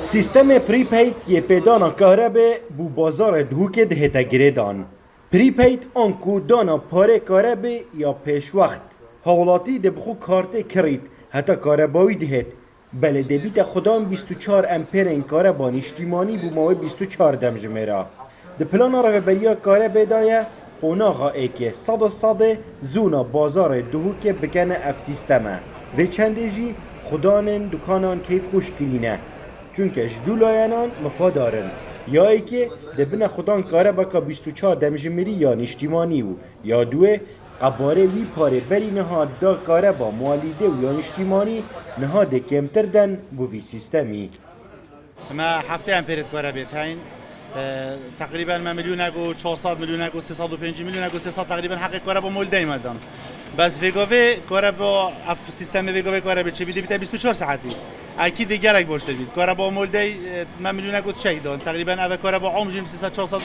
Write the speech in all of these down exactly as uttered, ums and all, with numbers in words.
Sîstemê prepaid yê pêdana karebê bû bazarê Duhokê dihête girêdan. Prepaid anku dana parê karebê ya pêşwext. Hawlatî dê bi xwe kartê kirît heta karebawî dihêt. Belê dê bîte xudan bîst û çar empêrên kareba nîştîmanî bû mawê bîst û çar demjimêra. Di plana rêveberiya karebê de ye, qonaxa êkê sedê sedê zûna bazarê Duhokê bikene ev sîsteme. Vê çendê jî xudanên dukanan keyfxweş kirîne. Çunke ji du layenan mifadar in. Ya êkê dê bine xudan karebeka bîst û çar demjimêrî ya nîştîmanî û ya duê qebarê wî parê berî niha da kareba mualîdê û ya nîştîmanî niha dê kêmtir den bo vî sîstemî. Me heftê empêrê dikare bê teyn. E, teqrîben me milyonek û çar sed, milyonek û sê sed û pêncî, milyonek û sê sed teqrîben heqê kareba molîdeyê me dan. Bes vêgavê kareba, ev sîstemê vêgavê karebê çêbî dê bîte bîst û çar saetî. Ekî dê gelek baştir bît. Kareba molîdey, e, me milyonek û çek dan. Teqrîben eve kareba am jî sê sed çar sed,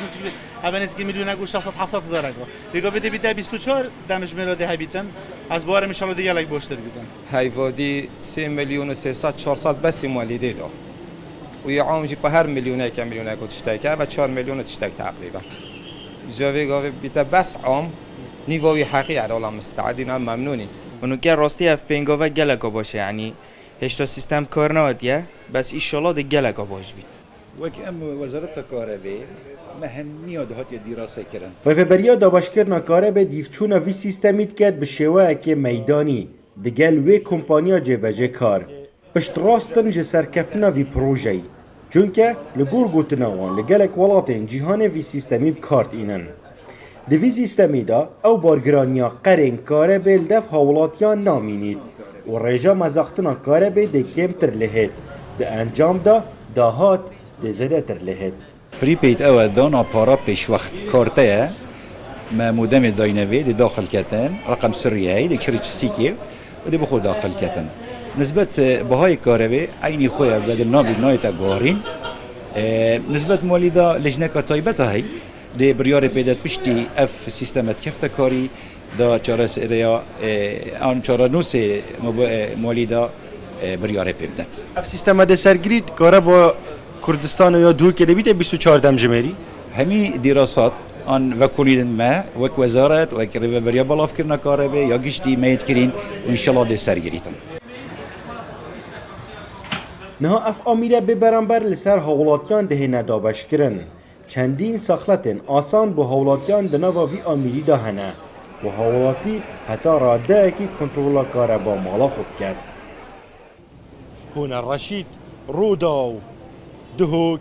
eve nêzîkî milyonek û şeş sed heft sed hezarek. Vêgavê dê bîte bîst û çar demjimêra dê hebîtin. Ez bawerim înşallah dê gelek baştir bîtin. Heyvadî sê milyon û sê sed çar sed besî malî dê da. Û yê am jî pa her milyoneke, milyonek û tişteke, ve çar milyon û tiştek teqrîben. Ji vê gavê bîte bes am, nîva wî heqî erala misteedî ne memnûnî. Û nuke rastî ev pêngave geleka baş e, yanî hêşta sîstem kar neatiye, bes înşallah dê geleka baş bît. Wek em wezareta karebê, me hemiya dihatiye dîrase kirin. Rêveberiya dabeşkirina karebê dîvçûna vî sîstemî diket bi şêweyekê meydanî, digel wê kompaniya cêbecê kar. Piştrast in ji serkeftina vî projeyî. Çunke li gor gotina wan li gelek welatên cîhanê vî sîstemî bi kar tînin. Di vî sîstemî de ew bargiraniya qerên karebê li dev hawlatiyan namînît û rêja mezaxtina karebê dê kêmtir lihêt. Di encam de dahat dê zêdetir lihêt. Prepaid ew e, dana para pêşwext, karte ye. Me modemê dayne vê, dê daxil ketin, reqem sirrî heye, dê kirî çisîkê û dê bi xwe daxil ketin. Nisbet, e, bihayê karebê eynî xwe ye, bedil nabî, nayête guharîn. E, nisbet malî de lijneka taybet a hey, dê biryarê pê det piştî ev sîsteme dikefte karî, da çaresereya, e, an çarenûsê mob-, e, malî da, e, biryarê pê bidet. Ev sîsteme dê sergirît, kareba Kurdistanê ya Duhokê dê bîte bîst û çar demjimêrî. Hemî dîrasat an vekolînin me, wek wezaret, wek rêveberiya belavkirina karebê, ya giştî me yê dikirîn û înşallah dê sergirîtin. Niha ev amîre bê beramber li ser hawlatiyan dihêne dabeşkirin. Çendîn saxletên asan bo hawlatiyan di nava vî amîrî de hene ku hawlatî heta radeyekî kontrola kareba mala xwe biket. Hûna Reşîd, Rûdaw, Duhok.